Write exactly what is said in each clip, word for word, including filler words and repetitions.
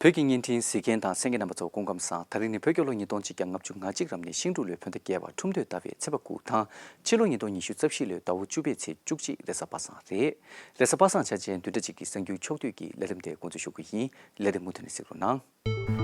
བོད་ཀྱི་བརྙན་འཕྲིན་གཟིགས་མཁན་དང་གསན་མཁན་རྣམ་པ་ཚོ་སྐུ་ཁམས་བཟང་། ད་རིང་ནི་བོད་རྒྱལ་ལོ་ཉིས་སྟོང་ཆིག་བརྒྱ་ལྔ་བཅུ་ང་གཅིག་རབ་གནས་ཤིང་འབྲུག་ལོའི་བོད་ཟླ་བརྒྱད་པ་ཁྲུམས་སྟོད་ཟླ་བའི་ཚེས་པ་དགུ་དང་ཕྱི་ལོ་ཉིས་སྟོང་ཉི་ཤུ་རྩ་བཞི་ལོའི་ཟླ་བ་བཅུ་པའི་ཚེས་བཅུ་གཅིག་རེས་གཟའ་པ་སངས་རེད། རེས་གཟའ་པ་སངས་འཆར་ཅན་བདུན་ཕྲག་གཅིག་གི་གསར་འགྱུར་ཕྱོགས་བསྡུས་ཀྱི་ལས་རིམ་དེ་འགོ་འཛུགས་ཞུ་གི་ཡིན། ལས་རིམ་མུ་མཐུད་ནས་གཟིགས་རོགས་གནང་།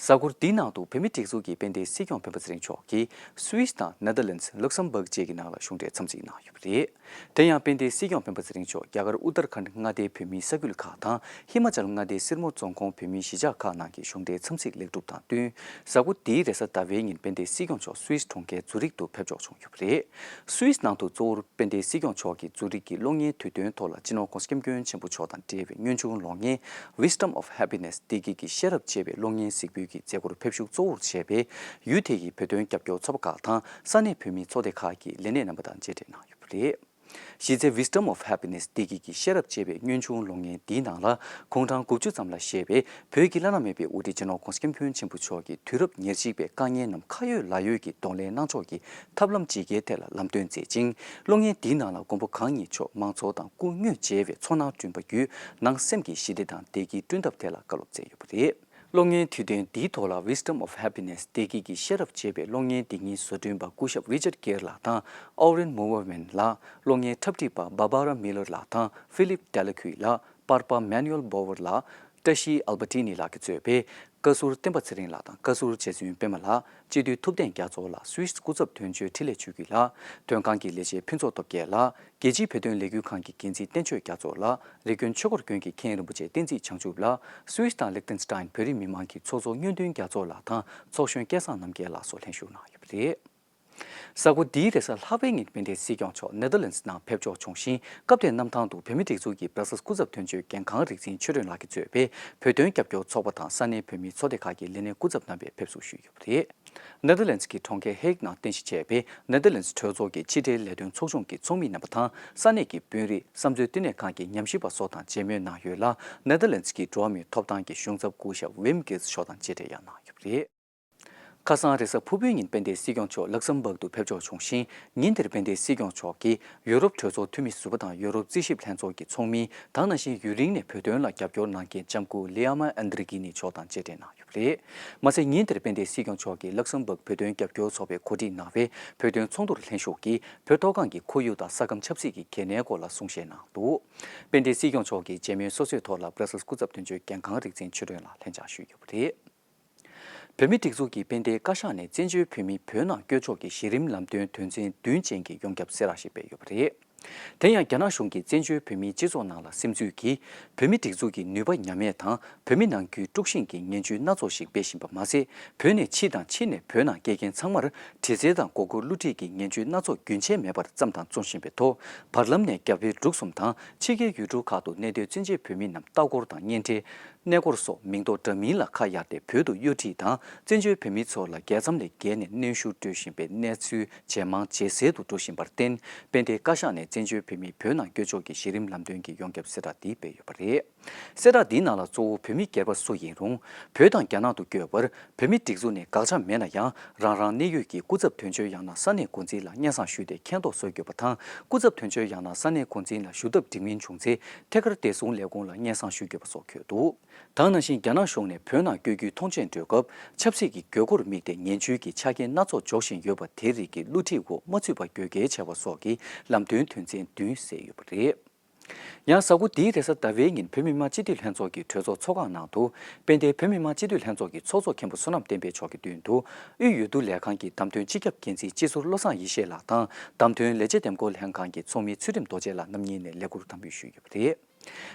གཟའ་འཁོར་འདིའི་ནང་དུ་བོད་མིའི་སྒྲིག་འཛུགས་ཀྱི་དཔལ་ལྡན་སྲིད་སྐྱོང་སྤེན་པ་ཚེ་རིང་མཆོག་གིས་སུད་སི་དང་ནེ་དར་ལེན་སི། ལུག་སམ་བྷག་བཅས་ཀྱི་ནང་ལ་གཞུང་འབྲེལ་འཚམས་གཟིགས་གནང་ཡོད་པ་རེད། དེ་ཡང་དཔལ་ལྡན་སྲིད་སྐྱོང་སྤེན་པ་ཚེ་རིང་མཆོག་རྒྱ་གར་ཨུ་ཏར་ཁཱན་མངའ་སྡེའི་བོད་མིའི་ས་ཁུལ་ཁག་དང་ཧི་མ་ཅལ་མངའ་སྡེའི་སེར་མོ་རྫོང་ཁོངས་བོད་མིའི་གཞིས་ཆགས་ཁག་ནང་གི་གཞུང་འབྲེལ་འཚམས་གཟིགས་ལེགས་གྲུབ་དང་བསྟུན། གཟའ་འཁོར་འདིའི་རེས་གཟའ་ཟླ་བའི་ཉིན་དཔལ་ལྡན་སྲིད་སྐྱོང་མཆོག་སུད་སི་གྲོང་ཁྱེར་ཛུ་རིག་ཏུ་ཕེབས་འབྱོར་བྱུང་ཡོད་པ་རེད། སུད་སི་ནང་དུ་གཙོ་བོར་དཔལ་ལྡན་སྲིད་སྐྱོང་མཆོག་གིས་ཛུ་རིག་གི་གློག་བརྙན་དུས་སྟོན་ཐོག་ལ་སྤྱི་ནོར་༧གོང་ས་༧སྐྱབས་མགོན་ཆེན་པོ་མཆོག་དང་འབྲེལ་བའི་སྔོན་བྱུང་གློག་བརྙན་Wisdom of Happiness བདེ་སྐྱིད་ཀྱི་ཤེས་རབ་ཅེས་པའི་གློག་བརྙན་གཟིགས་འབུལ་གྱི་མཛད་སྒོར་ཕེབས་བཞུགས་གཙོ་བོར་བྱས་པའི་ཡུལ་དེ་ཡི་བོད་དོན་རྒྱབ་སྐྱོར་ཚོགས་པ་ཁག་དང་ས་གནས་བོད་མིའི་ཚོགས་སྡེ་ཁག་གི་ལས་སྣེ་རྣམ་པ་དང་མཇལ་འཕྲད་གནང་ཡོད་པ་རེད། གཞི་རྩའི་Wisdom of Happiness བདེ་སྐྱིད་ཀྱི་ཤེས་རབ་ཅེས་པའི་སྔོན་བྱུང་གློག་བརྙན་འདིའི་ནང་ལ་དགུང་གྲངས་དགུ་བཅུ་ཙམ་ལ་བཞེས་པའི་བོད་ཀྱི་བླ་ན་མེད་པའི་དབུ་ཁྲིད་སྤྱི་ནོར་༧གོང་ས་༧སྐྱབས་མགོན་ཆེན་པོ་མཆོག་གིས་དུས་རབས་ཉེར་གཅིག་པའི་དཀའ་ངལ་རྣམས་ཁ་ཡོད་ལག་ཡོད་ཀྱིས་གདོང་ལེན་གནང་ཕྱོགས་ཀྱི་ཐབས་ལམ་ཇི་དགེའི་ཐད་ལ་ལམ་སྟོན་མཛད་ཅིང་། གློག་བརྙན་འདིའི་ནང་ལ་མགོན་པོ་གང་ཉིད་མཆོག་མང་ཚོགས་དང་སྐུ་དངོས་མཇལ་བའི་ཚོར་སྣང་བསྐྲུན་པ་བརྒྱུད་ནང་སེམས་ཀྱི་ཞི་བདེ་དང་བདེ་སྐྱིད་བསྐྲུན་ཐབས་ཐད་ལ་བཀའ་སློབ་སྩལ་ཡོད་པ་རེད། གློག་བརྙན་དུས་སྟོན་འདིའི་ཐོག་ལ་Wisdom of Happiness བདེ་སྐྱིད་ཀྱི་ཤེས་རབ་ཅེས་པའི་གློག་བརྙན་འདི་ཉིད་བཟོ་སྐྲུན་པ་སྐུ་ཞབས་Richard Gere ལགས་དང་Oren Moorman ལགས། གློག་བརྙན་འཁྲབ་ཁྲིད་པ་Barbara Miller ལགས་དང་Philippe Delacour ལགས། པར་པ་Manuel Bover ལགས། བཀྲ་ཤིས་Albertini ལགས་ཀྱིས་གཙོས་པའི་བཀའ་ཟུར་བསྟན་པ་ཚེ་རིང་ལགས་དང་བཀའ་ཟུར་རྗེ་བཙུན་པད་མ་ལགས། སྤྱི་འཐུས་ཐུབ་བསྟན་རྒྱ་མཚོ་ལགས། སུད་སི་སྐུ་ཚབ་དོན་གཅོད་འཕྲིན་ལས་ཆོས་སྐྱིད་ལགས། དོན་ཁང་གི་ལས་བྱེད་ཕུན་ཚོགས་སྟོབས་རྒྱལ་ལགས། རྒྱལ་སྤྱིའི་བོད་དོན་ལས་འགུལ་ཁང་གི་འགན་འཛིན་བསྟན་ཆོས་རྒྱ་མཚོ་ལགས། རི་ཀོན་ཆོས་འཁོར་དགོན་གྱི་མཁན་རིན་པོ་ཆེ་བསྟན་འཛིན་བྱང་ཆུབ་ལགས། སུད་སི་དང་ལིག་ཏེན་སི་ཏཱིན་བོད་རིགས་མི་མང་གི་ཚོགས་གཙོ་གཉོས་སྟོན་རྒྱ་མཚོ་ལགས་དང་ཚོགས་གཞོན་སྐལ་བཟང་རྣམ་རྒྱལ་ལགས་སོགས་ལྷན་ཞུགས་གནང་ཡོད་པ་རེད། གཟའ་འཁོར་འདིའི་རེས་གཟའ་ལྷག་པའི་ཉིན་དཔལ་ལྡན་སྲིད་སྐྱོང་མཆོག་ནེ་དར་ལེན་སི་ནང་ཕེབས་འབྱོར་བྱུང་ཞིང་། སྐབས་དེའི་གནམ་ཐང་དུ་བོད་མིའི་སྒྲིག་འཛུགས་ཀྱི་སྦྲ་སེལ་སྐུ་ཚབ་དོན་གཅོད་རྒན་ཁང་རིག་འཛིན་ཆོས་སྒྲོན་ལགས་ཀྱིས་གཙོས་པའི་བོད་དོན་རྒྱབ་སྐྱོར་ཚོགས་པ་དང་ས་གནས་བོད་མིའི་ཚོགས་སྡེ་ཁག་གི་ལས་སྣེ་སྐུ་ཚབ་རྣམ་པས་ཕེབས་བསུ་ཞུས་ཡོད་པ་རེད། ནེ་དར་ལེན་སི་གི་གྲོང་ཁྱེར་ཧེག་ནང་རྟེན་གཞི་བྱས་པའི་ནེ་དར་ལེན་སི་གྲོས་ཚོགས་ཀྱི་ཕྱི་འབྲེལ་ལས་དོན་ཚོགས་ཆུང་གི་ཚོགས་མི་རྣམ་པ་དང་ས་གནས་ཀྱི་དཔོན་རིགས། བསམ་མཛོད་བསྟི་གནས་ཁང་གི་ཉམས་ཞིབ་པ་སོགས་དང་མཇལ་མོལ་གནང་ཡོད་ལ། ནེ་དར་ལེན་སི་གི་འགྲོ་བ་མིའི་ཐོབ་ཐང་གི་གཞུང་ཚབ་སྐུ་ཞབས་ཝིམ་གིར་མཆོག་དང་མཇལ་འཕྲད་ཡང་གནང་ཡོད་པ་རེད། ཁ་སང་རེས་གཟའ་ཕུར་བུའི་ཉིན་དཔལ་ལྡན་སྲིད་སྐྱོང་མཆོག་ལག་སམ་བྷག་ཏུ་ཕེབས་འབྱོར་བྱུང་ཞིང་། ཉིན་དེར་དཔལ་ལྡན་སྲིད་སྐྱོང་མཆོག་གིས་ཡོ་རོབ་གྲོས་ཚོགས་འཐུས་མི་ཟུར་པ་དང་ཡོ་རོབ་རྩིས་ཞིབ་ལྷན་ཚོགས་ཀྱི་ཚོགས་མི། ད་ག་ནང་བཞིན་ཡུན་རིང་ནས་བོད་དོན་ལ་རྒྱབ་སྐྱོར་གནང་མཁན་ལྕམ་སྐུ་ལི་ཨ་མ་ཨན་དྲི་ཀི་ནི་མཆོག་དང་མཇལ་འཕྲད་གནང་ཡོད་པ་རེད། མ་ཟད་ཉིན་དེར་དཔལ་ལྡན་སྲིད་སྐྱོང་མཆོག་གིས་ལག་སམ་བྷག་བོད་དོན་རྒྱབ་སྐྱོར་ཚོགས་པས་གོ་སྒྲིག་གནང་བའི་བོད་དོན་ཚོགས་འདུར་ལྷན་ཞུགས་ཀྱིས་བོད་མཐོ་སྒང་གི་ཁོར་ཡུག་དང་ས་ཁམས་ཆབ་སྲིད་ཀྱི་གལ་གནད་སྐོར་ལ་གསུང་བཤད་གནང་འདུག་དཔལ་ལྡན་སྲིད་སྐྱོང་མཆོག་གིས་མཇལ་མོལ་སོ་སོའི་ཐོག་ལ་སྦྲ་སེལ་སྐུ་ཚབ་དོན་གཅོད་རྒན་ཁང་རིག་འཛིན་ཆོས་སྒྲོན་ལགས་ལྷན་བཅར་ཞུས་ཡོད་པ་རེད། བོད་མིའི་སྒྲིག་འཛུགས་ཀྱིས་དཔལ་ལྡན་བཀའ་ཤག་ནས་བཙན་བྱོལ་བོད་མིའི་བོད་ནང་བསྐྱོད་ཕྱོགས་ཀྱི་གཞི་རིམ་ལམ་སྟོན་དོན་ཚན་བདུན་ཅན་གྱི་ཡོངས་ཁྱབ་གསལ་བསྒྲགས་ཤིག་སྤེལ་ཡོད་པ་རེད། དེ་ཡང་རྒྱ་ནག་གཞུང་གིས་བཙན་བྱོལ་བོད་མིའི་སྤྱི་ཚོགས་ནང་ལ་སིམ་འཛུལ་གྱིས་བོད་མིའི་སྒྲིག་འཛུགས་ཀྱི་ནུས་པ་ཉམས་ཡས་དང་བོད་མི་ནང་ཁུལ་དཀྲུག་ཤིང་གི་ངན་ཇུས་སྣ་ཚོགས་ཤིག་སྤེལ་བཞིན་པ་མ་ཟད། བོད་ནས་ཕྱི་དང་ཕྱི་ནས་བོད་ནང་སྐྱེལ་མཁན་ཚང་མར་དྲི་རྩད་དང་མགོ་སྐོར་བསླུ་བྲིད་ཀྱི་ངན་ཇུས་སྣ་ཚོགས་རྒྱུན་ཆད་མེད་པར་བརྩམས་དང་རྩོམ་བཞིན་པའི་ཐོག་བར་ལམ་ནས་རྒྱ་བལ་འབྲུག་གསུམ་དང་ཕྱི་རྒྱལ་ཡུལ་གྲུ་ཁག་ཏུ་གནས་སྡོད་བཙན་བྱོལ་བོད་མི་རྣམས་ལྟ་སྐོར་དང་གཉེན་འཕྲད། གནས་སྐོར་སོགས་མིང་འདོགས་འདྲ་མིན་ལ་ཁ་གཡར་ཏེ་བོད་དུ་གཡོ་ཁྲིད་དང་བཙན་བྱོལ་བོད་མི་ཚོ་ལ་རྒྱལ་མཚམས་ལས་བརྒལ་ནས་གནོན་ཤུགས་སྤྲོད་བཞིན་པའི་གནས་ཚུལ་ཇེ་མང་ཇེ་གསལ་དུ་འགྲོ་བཞིན་པར་བརྟེན། དཔལ་ལྡན་བཀའ་ཤག་ནས་བཙན་བྱོལ་བོད་མིའི་བོད་ནང་བསྐྱོད་ཕྱོགས་ཀྱི་གཞི་རིམ་ལམ་སྟོན་གྱི་ཡོངས་ཁྱབ་གསལ་བསྒྲགས་འདི་སྤེལ་ཡོད་པ་རེད། གསལ་བསྒྲགས་འདིའི་ནང་ལ་གཙོ་བོ་བོད་མི་སྒེར་པ་སུ་ཡིན་རུང་། བོད་དང་རྒྱ་ནག་ཏུ་བསྐྱོད་པར་བོད་མིའི་སྒྲིག་འཛུགས་ནས་དགག་བྱ་མེད་ན་ཡང་། རང་རང་གནས་ཡུལ་གྱི་སྐུ་ཚབ་དོན་གཅོད་ཡང་ན་ས་གནས་འགོ་འཛིན་ལ་སྙན་སེང་ཞུས་ཏེ་མཁྱེན་རྟོགས་བཟོ་དགོས་པ་དང་། སྐུ་ཚབ་དོན་གཅོད་ཡང་ན་ས་གནས་འགོ་འཛིན་ལ་ཞུ་ཐབས་འགྲིག་མིན་བྱུང་ཚེ། ཐད་ཀར་བདེ་སྲུང་ལས་ཁུངས་ལ་སྙན་སེང་ཞུ་དགོས་པ་སོགས་འཁོད་འདུག་ད་ག་ནང་བཞིན་རྒྱ་ནག་གཞུང་ནས་བོད་ནང་བསྐྱོད་རྒྱུའི་ཐོངས་མཆན་སྤྲོད་སྐབས། ཆབ་སྲིད་ཀྱི་དགོས་མཁོར་དམིགས་ཏེ་ངན་ཇུས་ཀྱི་ཆ་རྐྱེན་སྣ་ཚོགས་འཇོག་བཞིན་ཡོད་པ་དེ་རིགས་ཀྱི་བསླུ་བྲིད་འོག་མ་ཚུད་པ་དགོས་གལ་ཆེ་བ་སོགས་ཀྱི་ལམ་སྟོན་དོན་ཚན་བདུན་གསལ་ཡོད་པ་རེད། ཡང་གཟའ་འཁོར་འདིའི་རེས་གཟའ་ཟླ་བའི་ཉིན་བོད་མི་མང་སྤྱི་འཐུས་ལྷན་ཚོགས་ཀྱི་གྲོས་ཚོགས་ཚོགས་ཁང་ནང་དུ། དཔལ་ལྡན་བོད་མི་མང་སྤྱི་འཐུས་ལྷན་ཚོགས་ཀྱི་ཚོགས་གཙོ་མཁན་པོ་བསོད་ནམས་བསྟན་འཕེལ་མཆོག་གི་མདུན་དུ། དབུས་འོས་བསྡུ་ལས་ཁང་གི་བདམས་ཐོན་སྤྱི་ཁྱབ་འགན་འཛིན་སྤྱི་ཟུར་བློ་བཟང་ཡེ་ཤེས་ལགས་དང་། བདམས་ཐོན་ལས་བྱེད་འདེམས་བསྐོ་ལྷན་ཁང་གི་ཚོགས་མི་ཚུལ་ཁྲིམས་རྡོ་རྗེ་ལགས་རྣམ་གཉིས་ནས་ལས་འཁུར་དམ་འབུལ་ཞུས་ཡོད་པ་རེད།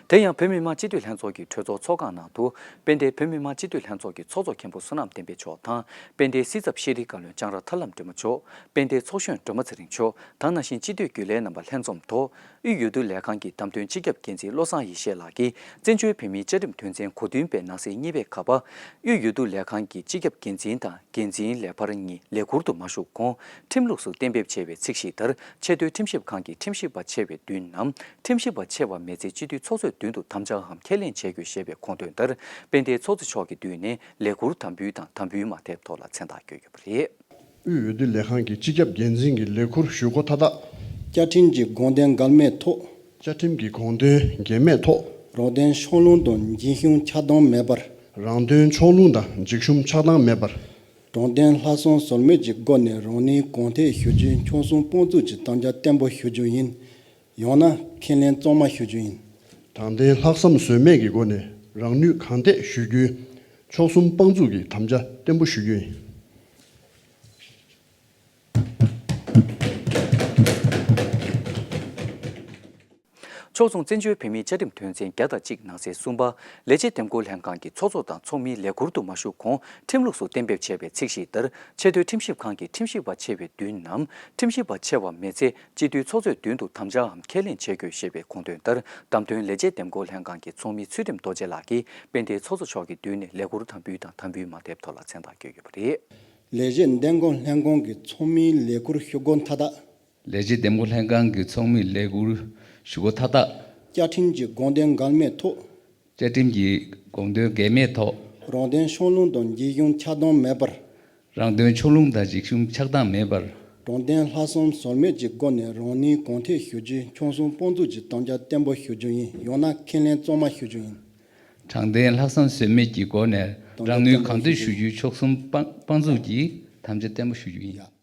དེ་ཡང་བོད་མི་མང་སྤྱི་འཐུས་ལྷན་ཚོགས་ཀྱི་གྲོས་ཚོགས་ཚོགས་ཁང་ནང་དུ། དཔལ་ལྡན་བོད་མི་མང་སྤྱི་འཐུས་ལྷན་ཚོགས་ཀྱི་ཚོགས་གཙོ་མཁན་པོ་བསོད་ནམས་བསྟན་འཕེལ་མཆོག་དང་། དཔལ་ལྡན་སྲིད་ཚབ་ཤེས་རིག་བཀའ་བློན་ལྕང་ར་ཐར་ལམ་སྒྲོལ་མ་མཆོག་དཔལ་ལྡན་ཚོགས་གཞོན་སྒྲོལ་མ་ཚེ་རིང་མཆོག་ད་ག་ནང་བཞིན་སྤྱི་འཐུས་རྒྱུན་ལས་རྣམ་པ་ལྷན་འཛོམས་ཐོག་དབུས་འོས་བསྡུ་ལས་ཁང་གི་བདམས་ཐོན་སྤྱི་ཁྱབ་འགན་འཛིན་བློ་བཟང་ཡེ་ཤེས་ལགས་ཀྱིས། བཙན་བྱོལ་བོད་མིའི་བཅའ་ཁྲིམས་དོན་ཚན་གོ་བདུན་པའི་ནང་གསེས་གཉིས་པའི་ཁ་པ། དབུས་འོས་བསྡུ་ལས་ཁང་གི་སྤྱི་ཁྱབ་འགན་འཛིན་དང་འགན་འཛིན་ལས་འཕར་གཉིས་ལས་ཁུར་དུ་མ་ཞུགས་གོང་། ཁྲིམས་ལུགས་སུ་གཏན་འབེབས་བྱས་པའི་ཚད་གཞི་ལྟར། ཆེས་མཐོའི་ཁྲིམས་ཞིབ་ཁང་གི་ཁྲིམས་ཞིབ་པ་ཆེ་བའི་བདུན་ནམ། ཁྲིམས་ཞིབ་པ་ཆེ་བ་མི་ཚེ་སྤྱི་འཐུས་ ཚོགས་གཙོས་མདུན་དུ་དམ་བཅའ་འམ་ཁས་ལེན་བྱེད་དགོས་ཞེས་པའི་དགོངས་དོན་ལྟར། དཔལ་ལྡན་ཚོགས་གཙོ་མཆོག་གི་མདུན་ནས་ལས་ཁུར་དམ་འབུལ་དང་དམ་འབུལ་མ་དེབ་ཐོག་ལ་མཚན་རྟགས་བཀོད་ཡོད་པ་རེད། དབུས་འོས་བསྡུ་ལས་ཁང་གི་སྤྱི་ཁྱབ་འགན་འཛིན་གྱི་ལས་ཁུར་ཞུ་སྒོ་མཐའ་དག་བཅའ་ཁྲིམས་ཀྱི་དགོངས་དོན་འགལ་མེད་ཐོག་བཅའ་ཁྲིམས་ཀྱི་དགོངས་དོན་འགལ་མེད་ཐོག་རང་དོན་ཕྱོགས་ལྷུང་དང་འཇིགས་ཞུམ་ཆགས་སྡང་མེད་པར། རང་དོན་ཕྱོགས་ལྷུང་དང་འཇིགས་ཞུམ་ཆགས་སྡང་མེད་པར། དྲང་བདེན་ལྷག་བསམ་ཟོལ་མེད་ཀྱི་སྒོ་ནས་རང་ནུས་གང་ཐད་ཞུ་རྒྱུའི་ཆོལ་གསུམ་དཔོན་ཚོགས་ཀྱི་དམ་བཅའ་བརྟན་པོ་ཞུ་རྒྱུ་ཡིན། ཡང་ན་ཁས་ལེན་གཙང་མ་ཞུ་རྒྱུ་ཡིན། དྲང་བདེན་ལྷག་བསམ་ཟོལ་མེད་ཀྱི་སྒོ་ནས་རང་ནུས་གང་ཐད་ཞུ་རྒྱུའི་ཆོལ་གསུམ་དཔོན་ཚོགས་ཀྱི་དམ་བཅའ་བརྟན་པོ་ཞུ་རྒྱུ་ཡིན། ཕྱོགས་མཚུངས་བཙན་བྱོལ་བོད་མིའི་བཅའ་ཁྲིམས་དོན་ཚན་བརྒྱ་དང་གཅིག་ནང་གསེས་གསུམ་པ། ལས་བྱེད་འདེམས་བསྐོ་ལྷན་ཁང་གི་ཚོགས་གཙོ་དང་ཚོགས་མིའི་ལས་ཁུར་དུ་མ་ཞུགས་གོང་ཁྲིམས་ལུགས་སུ་གཏན་འབེབས་བྱས་པའི་ཚིག་བཞི་ལྟར། ཆེས་མཐོའི་ཁྲིམས་ཞིབ་ཁང་གི་ཁྲིམས་ཞིབ་པ་ཆེ་བའི་མདུན་ནམ། ཁྲིམས་ཞིབ་པ་ཆེ་བ་མེད་ཚེ་སྤྱི་འཐུས་ཚོགས་གཙོས་མདུན་དུ་དམ་བཅའ་འམ་ཁས་ལེན་བྱེད་དགོས་ཞེས་པའི་དགོངས་དོན་ལྟར། བདམས་ཐོན་ལས་བྱེད་འདེམས་བསྐོ་ལྷན་ཁང་གི་ཚོགས་མི་ཚུལ་ཁྲིམས་རྡོ་རྗེ་ལགས་ཀྱིས་དཔལ་ལྡན་ཚོགས་གཙོ་མཆོག་གི་མདུན་ནས་ལས་ཁུར་དམ་འབུལ་དང་དམ་འབུལ་མ་དེབ་ཐོག་ལ་མཚན་རྟགས་བཀོད་ཡོད་པ་རེད། ལས་བྱེད་འདེམས་བསྐོ་ལྷན་ཁང་གི་ཚོགས་མིའི་ལས་ཁུར་ཞུ་སྒོ་མཐའ་དག་ལས་བྱེད་འདེམས་བསྐོ་ལྷན་ཁང་གི་ཚོགས་མིའི་ལས་ཁུར་ཞུ་སྒོ་མཐའ་དག་བཅའ་ཁྲིམས་ཀྱི་དགོངས་དོན་འགལ་མེད་ཐོག་བཅའ་ཁྲིམས་ཀྱི་དགོངས་དོན་འགལ་མེད་ཐོག་རང་དོན་ཕྱོགས་ལྷུང་དང་འཇིགས་ཞུམ་ཆགས་སྡང་མེད་པར། རང་དོན་ཕྱོགས་ལྷུང་དང་འཇིགས་ཞུམ་ཆགས་སྡང་མེད་པར། དྲང་བདེན་ལྷག་བསམ་ཟོལ་མེད་ཀྱི་སྒོ་ནས་རང་ནུས་གང་ཐད་ཞུ་རྒྱུའི་ཆོལ་གསུམ་དཔོན་ཚོགས་ཀྱི་དམ་བཅའ་བརྟན་པོ་ཞུ་རྒྱུ་ཡིན། ཡང་ན་ཁས་ལེན་གཙང་མ་ཞུ་རྒྱུ་ཡིན། དྲང་བདེན་ལྷག་བསམ་ཟོལ་མེད་ཀྱི་སྒོ་ནས་རང་ནུས་གང་ཐད་ཞུ་རྒྱུའི་ཆོལ་གསུམ་དཔོན་དཔོན་ཚོགས་ཀྱི་དམ་བཅའ་བརྟན་པོ་ཞུ་རྒྱུ་ཡིན།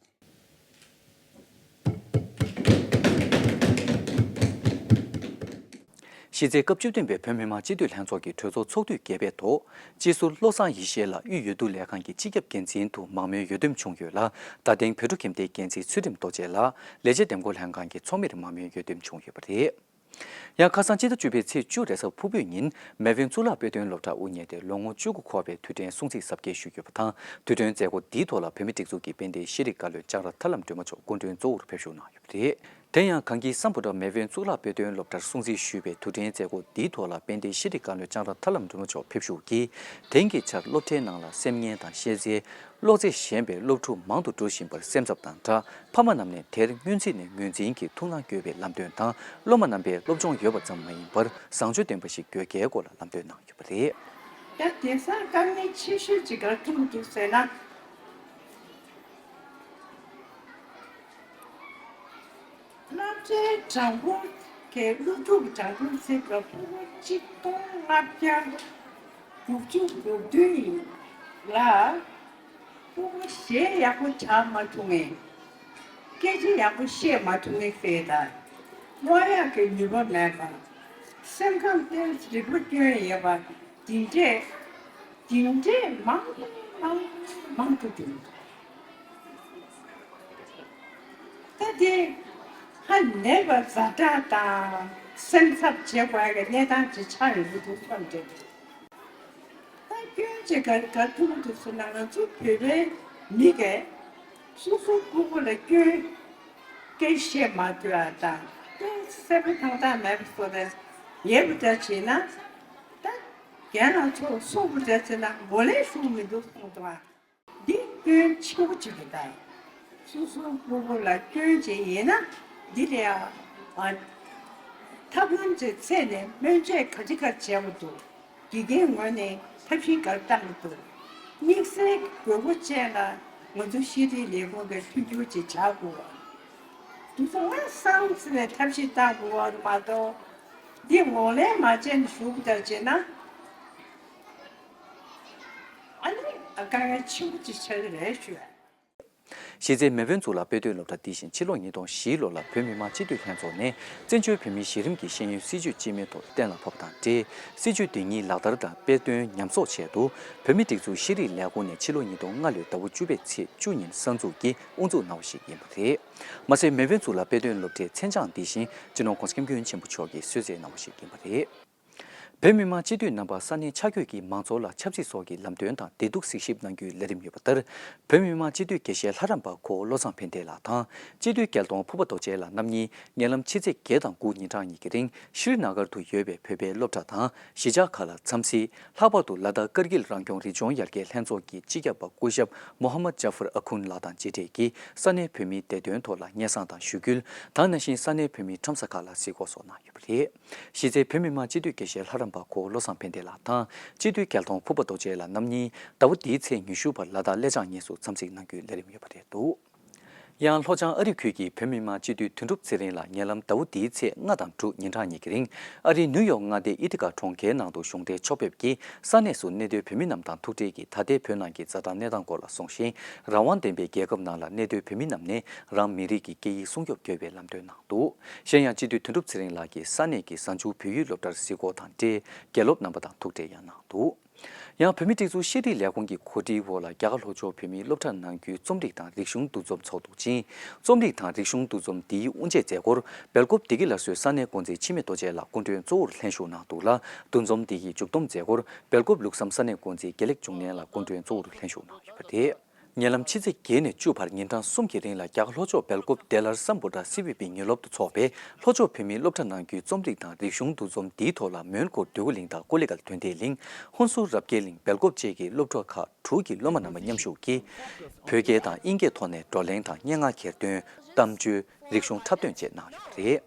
གཞི་རྩའི་སྐབས་བཅུ་བདུན་པའི་བོད་མི་མང་སྤྱི་འཐུས་ལྷན་ཚོགས་ཀྱི་གྲོས་ཚོགས་ཚོགས་དུས་བརྒྱད་པའི་ཐོག་སྤྱི་ཟུར་བློ་བཟང་ཡེ་ཤེས་ལགས་དབུས་འོས་བསྡུ་ལས་ཁང་གི་སྤྱི་ཁྱབ་འགན་འཛིན་དུ་མང་མོས་འོས་འདེམས་བྱུང་ཡོད་ལ། རྡ་སྟེང་བོད་ཕྲུག་ཁྱིམ་སྡེའི་འགན་འཛིན་ཚུལ་ཁྲིམས་རྡོ་རྗེ་ལགས་ལས་བྱེད་འདེམས་བསྐོ་ལྷན་ཁང་གི་ཚོགས་མིར་མང་མོས་འོས་འདེམས་བྱུང་ཡོད་པ་རེད། ཡང་ཁ་སང་སྤྱི་ཟླ་བཅུ་པའི་ཚེས་བཅུ་རེས་གཟའ་ཕུར་བུའི་ཉིན་མེས་དབོན་གཙུག་ལག་དཔེ་སྟོན་སློབ་གྲྭ་དབུ་བརྙེས་ཏེ་ལོ་ངོ་བཅུ་དགུ་འཁོར་བའི་དུས་དྲན་སྲུང་བརྩི་གཟབ་རྒྱས་ཞུས་ཡོད་པ་དང་། དུས་སྟོན་མཛད་སྒོ་འདིའི་ཐོག་ལ་བོད་མིའི་སྒྲིག་འཛུགས་ཀྱི་དཔལ་ལྡན་ཤེས་རིག་བཀའ་བློན་ལྕང་ར་ཐར་ལམ་སྒྲོལ་མ་མཆོག་སྐུ་མགྲོན་གཙོ་བོར་ཕེབས་བཞུགས་གནང་ཡོད་པ་རེད། དེ་ཡང་གངས་སྐྱིད་སམ་བྷོ་ཊ་མེས་དབོན་གཙུག་ལག་དཔེ་སྟོན་སློབ་གྲྭར་སྲུང་བརྩི་ཞུས་པའི་དུས་དྲན་མཛད་སྒོ་འདིའི་ཐོག་ལ་དཔལ་ལྡན་ཤེས་རིག་བཀའ་བློན་ལྕང་ར་ཐར་ལམ་སྒྲོལ་མ་མཆོག་ཕེབས་བཞུགས་ཀྱིས། དེང་གི་ཆར་སློབ་གྲྭའི་ནང་ལ་སེམས་ངན་དང་ཤེས་ཚད། ཀློག་རྩལ་ཞན་པའི་སློབ་ཕྲུག་མང་དུ་འགྲོ་བཞིན་པར་སེམས་འཚབ་དང་སྦྲགས། ཕ་མ་རྣམས་ནས་དེར་སྔོན་རྩིས་ནས་ངོས་འཛིན་གྱིས་ཐུགས་སྣང་དགོས་པའི་ལམ་སྟོན་དང་། སློབ་མ་རྣམ་པས་སློབ་སྦྱོང་ཡོད་པ་ཙམ་མ་ཡིན་པར་བཟང་སྤྱོད་ལྡན་པ་ཞིག་དགོས་གལ་སྐོར་ལ་ལམ་སྟོན་གནང་ཡོད་པ་རེད། ད་དེང་སང་དཀའ་ངལ་ཆེ་ཤོས་ཅིག་ག་རེ་ཐུག་འདུག་ཟེར་ན། སློབ་གྲྭའི་གྲངས་འབོར་གྱི་སློབ་ཕྲུག་གི་གྲངས་འབོར་ཟེར་བ་ཕྲུ་གུ་གཅིག་སྟོང་ལྔ་བརྒྱ་དགུ་བཅུ་གོ་བདུན་ཡིན་ལ། ཕྲུ་གུ་གཞས་ཡག་པོ་སྦྱང་མ་ཐུབ་མཁན། སྐད་ཆ་ཡག་པོ་བཤད་མ་ཐུབ་མཁན་ཟེར་དང་། སྨྲ་ཡག་གི་ནུས་པ་མེད་པ། སེམས་ཁམས་ཏོག་ཙམ་རིག་པ་སྐྱོན་ཡོད་པ། འདི་འདྲས། འདི་འདྲས་མང་མང་མང་དུ་འདུག་ད་དེ་ཧ་ལས་པ་ཛ་དྲག་དང་སེམས་འཚབ་བྱེད་དགོས་ཀྱི་གནས་སྟངས་ཅིག་ཆགས་ཡོང་གི་འདུག་བསམ་གྱི་འདུག་ད་སྐྱོན་ཅིག་ག་ག་ཐུག་འདུག་ཟེར་ན། ང་ཚོ་བོད་པའི་མི་གས་སོ་སོ་སྤུ་གུ་ལ་སྐྱོན་སྐད་བཤད་མ་ཐུབ་པ་དང་། སྐད་གསལ་པོ་ཐང་ཐང་མེད་པ་བཟོ་རེད། ཡོད་པ་འདྲ་བྱས་ན། ད་རྒན་ལགས་ཚོ་སོང་བ་འདྲ་བྱས་ན་ངོ་ལས་ཤོར་མི་འདུག་གསུངས་འདུག་ཨ། འདི་སྐྱོན་ཆེན་པོ་ཅིག་རེད་ད། སོ་སོའི་སྤུ་གུ་ལ་སྐྱོན་ཅིག་ཡིན་ན་འདི་ལ་ཡང་ཨ། ཐབས་ལམ་ཅིག་འཚོལ་ནས་སྨན་བཅོས་ག་ཅི་ག་བྱས་པ་འདུག་དགེ་རྒན་ངོས་ནས་ཐབས་ཤེས་ག་རེ་བཏང་གི་འདུག་དམིགས་བསལ་དགོས་མཁོ་ཅན་ལ་ང་ཚོ་ཤེས་རིག་ལས་ཁུངས་ཀྱིས་མཐུན་འགྱུར་ཅིག་བྱ་དགོས་པ། དུས་ཚོད་སྔ་སང་ཙམ་ནས་ཐབས་ཤེས་བཏང་དགོས་པ་མ་གཏོགས། འདི་ངོས་ལེན་མ་བྱས་ནས་བཞུགས་པ་ལྟར་བྱས་ན། ཨ་ནི་དཀའ་ངལ་ཆེན་པོ་ཅིག་ཆགས་ཀྱི་རེད་ཞུ། གཞི་རྩའི་མེས་དབོན་གཙུག་ལག་དཔེ་སྟོན་སློབ་གྲྭ་འདི་བཞིན་ཕྱི་ལོ་ཉིས་སྟོང་བཞི་ལོ་ལ་བོད་མི་མང་སྤྱི་འཐུས་ལྷན་ཚོགས་ནས་བཙན་བྱོལ་བོད་མིའི་གཞི་རིམ་གྱི་ཤེས་ཡོན་སྲིད་བྱུས་སྤྱི་མོས་ཐོག་གཏན་ལ་ཕབ་པ་དང་འབྲེལ། སྲིད་བྱུས་དེ་ཉིད་ལག་བསྟར་དང་དཔེ་སྟོན་ཉམས་གསོག་ཆེད་དུ་བོད་མིའི་སྒྲིག་འཛུགས་ཤེས་རིག་ལས་ཁུངས་ནས་ཕྱི་ལོ་ཉིས་སྟོང་ལྔ་ལོའི་ཟླ་བ་བཅུ་པའི་ཚེས་བཅུ་ཉིན་གསར་འཛུགས་ཀྱིས་དབུ་འཛུགས་གནང་བ་ཞིག་ཡིན་པ་རེད། མ་ཟད་མེས་དབོན་གཙུག་ལག་དཔེ་སྟོན་སློབ་གྲྭའི་མཚན་བྱང་འདི་བཞིན་སྤྱི་ནོར་༸གོང་ས་༸སྐྱབས་མགོན་ཆེན་པོ་མཆོག་གིས་གསོལ་སྩལ་གནང་བ་ཞིག་ཡིན་པ་རེད། བོད་མི་མང་སྤྱི་འཐུས་རྣམ་པ་ས་གནས་ཆ་བགོས་ཀྱིས་མང་ཚོགས་ལ་ཆབ་སྲིད་སོགས་ཀྱི་ལམ་སྟོན་དང་བདེ་སྡུག་གཟིགས་ཞིབ་གནང་རྒྱུའི་ལས་རིམ་ཡོད་པ་ལྟར། བོད་མི་མང་སྤྱི་འཐུས་དགེ་བཤེས་ལྷ་རམས་པ་ཁོ་བློ་བཟང་ཕན་བདེ་ལགས་དང་། སྤྱི་འཐུས་རྒྱལ་གདོང་ཕུར་པ་རྡོ་རྗེ་ལགས་རྣམ་གཉིས་ཉེ་ལམ་ཕྱི་ཚེས་བརྒྱད་དང་དགུ་ཉིན་གྲངས་གཉིས་ཀྱི་རིང་ཤྲི་ན་གར་དུ་ཡོད་པའི་བོད་པའི་སློབ་གྲྭ་དང་གཞིས་ཆགས་ཁག་ལ་འཚམས་གཟིགས། ལྷག་པར་དུ་ལ་དྭགས་ཀར་གིལ་རང་སྐྱོང་རི་ལྗོངས་ཡར་རྒྱས་ལྷན་ཚོགས་ཀྱི་སྤྱི་ཁྱབ་པ་སྐུ་ཞབས་མོ་ཧ་མད་ཇཱ་ཧྥར་ཨ་ཁུན་ལགས་དང་མཇལ་འཕྲད་ཀྱིས་ས་གནས་བོད་མིའི་བདེ་དོན་ཐོག་ལ་སྙན་སེང་དང་ཞུ་སྐུལ། ད་ག་ནང་བཞིན་ས་གནས་བོད་མིའི་ཁྲོམ་ས་ཁག་ལ་གཟིགས་སྐོར་སོགས་གནང་ཡོད་པ་རེད། གཞི་རྩའི་བོད་མི་མང་སྤྱི་འཐུས་དགེ་བཤེས་ལྷ་རམས་པ་ཁོ་བློ་བཟང་ཕན་བདེ་ལགས་དང་སྤྱི་འཐུས་རྒྱལ་གདོང་ཕུར་པ་རྡོ་རྗེ་ལགས་རྣམ་གཉིས་ཟླ་བ་འདིའི་ཚེས་ཉི་ཤུ་བར་ལ་དྭགས་སླེ་ལྕགས་གཉིས་སུ་འཚམས་གཟིགས་གནང་རྒྱུའི་ལས་རིམ་ཡོད་པ་རེད་འདུག། ཡང་ལྷོ་བྱང་ཨ་རི་ཁུལ་གྱི་བོད་མི་མང་སྤྱི་འཐུས་དོན་གྲུབ་ཚེ་རིང་ལགས་ཉེ་ལམ་ཟླ་བ་འདིའི་ཚེས་ལྔ་དང་དྲུག་ཉིན་གྲངས་གཉིས་ཀྱི་རིང་ཨ་རིའི་ནིའུ་ཡོག་མངའ་སྡེའི་ཨི་ཐི་ཀ་གྲོང་ཁྱེར་ནང་དུ་གཞུང་འབྲེལ་ཕྱོགས་ཕེབས་ཀྱིས་ས་གནས་སུ་གནས་སྡོད་བོད་མི་རྣམས་དང་ཐུག་འཕྲད་ཀྱིས་ད་ལྟའི་བོད་ནང་གི་འཛའ་དྲག་གནས་སྟངས་སྐོར་ལ་གསུངས་ཤིང་། རང་དབང་ལྡན་པའི་རྒྱལ་ཁབ་ནང་ལ་གནས་སྡོད་བོད་མི་རྣམས་ནས་རང་མི་རིགས་ཀྱི་སྐད་ཡིག་སྲུང་སྐྱོབ་དགོས་པའི་ལམ་སྟོན་གནང་འདུག། གཞན་ཡང་སྤྱི་འཐུས་དོན་གྲུབ་ཚེ་རིང་ལགས་ཀྱིས་ས་གནས་ཀྱི་གཟའ་མཇུག་བོད་ཡིག་སློབ་གྲྭར་གཟིགས་སྐོར་དང་འབྲེལ་དགེ་སློབ་རྣམ་པ་དང་ཐུག་འཕྲད་ཡང་གནང་འདུག། ཡང་བོད་མིའི་སྒྲིག་འཛུགས་ཤེས་རིག་ལས་ཁུངས་ཀྱི་གོ་སྒྲིག་འོག་ལ་རྒྱ་གར་ལྷོ་ཕྱོགས་བོད་མིའི་སློབ་གྲྭ་ནང་ཁུལ་རྩོམ་རིག་དང་རིག་གཞུང་འདུ་འཛོམས་ཚོགས་འདུ་ཅིང་། རྩོམ་རིག་དང་རིག་གཞུང་འདུ་འཛོམས་འདིའི་དབུ་འབྱེད་མཛད་སྒོར་སྦེལ་ཀོབ་བདེ་སྐྱིད་སླར་གསོའི་ས་གནས་འགོ་འཛིན་འཆི་མེད་རྡོ་རྗེ་ལགས་སྐུ་མགྲོན་གཙོ་བོར་ལྷན་ཞུགས་གནང་འདུག་ལ། འདུ་འཛོམས་འདི་ཡི་མཇུག་བསྡོམས་མཛད་སྒོར་སྦེལ་ཀོབ་ལུགས་བསམ་ས་གནས་འགོ་འཛིན་དགེ་ལེགས་འབྱུང་གནས་ལགས་སྐུ་མགྲོན་གཙོ་བོར་ལྷན་ཞུགས་གནང་ཡོད་པ་རེད། ཉེ་ལམ་ཕྱི་ཚེས་བརྒྱད་ནས་བཅུ་བར་ཉིན་གྲངས་གསུམ་གྱི་རིང་ལ་རྒྱ་གར་ལྷོ་ཕྱོགས་སྦེལ་ཀོབ་ཌེ་ལར་སམ་བྷོ་ཊ་སི་བི་པི་ཉིན་སློབ་ཏུ་འཚོགས་པའི་ལྷོ་ཕྱོགས་བོད་མིའི་སློབ་གྲྭ་ནང་ཁུལ་རྩོམ་རིག་དང་རིག་གཞུང་འདུ་འཛོམས་འདིའི་ཐོག་ལ་མོན་གྷོ་འདོད་རྒུ་གླིང་དང་ཀོ་ལི་གྷལ་དོན་ལྡན་གླིང་། ཧོན་སུར་རབ་རྒྱས་གླིང་། སྦེལ་ཀོབ་བཅས་ཀྱི་སློབ་གྲྭ་ཁག་དྲུག་གི་སློབ་མ་རྣམ་པ་མཉམ་ཞུགས་ཀྱིས། བོད་སྐད་དང་དབྱིན་སྐད་ཐོག་ནས་བགྲོ་གླེང་དང་སྙན་ངག་གྱེར་འདོན། གཏམ་བརྗོད། རིག་གཞུང་འཁྲབ་སྟོན་བཅས་གནང་ཡོད་པ་རེད།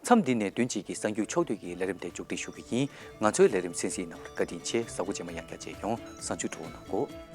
མཚམས་འདི་ནས་བདུན་གཅིག་གི་གསར་འགྱུར་ཕྱོགས་བསྡུས་ཀྱི་ལས་རིམ་དེ་མཇུག་སྒྲིལ་ཞུ་གི་ཡིན། ང་ཚོའི་ལས་རིམ་གསན་གཟིགས་གནང་བར་བཀའ་དྲིན་ཆེ། གཟའ་འཁོར་རྗེས་མ་ཡང་བསྐྱར་མཇལ་ཡོང་། གཟའ་མཇུག་སྒྲིག་གནང་གོ།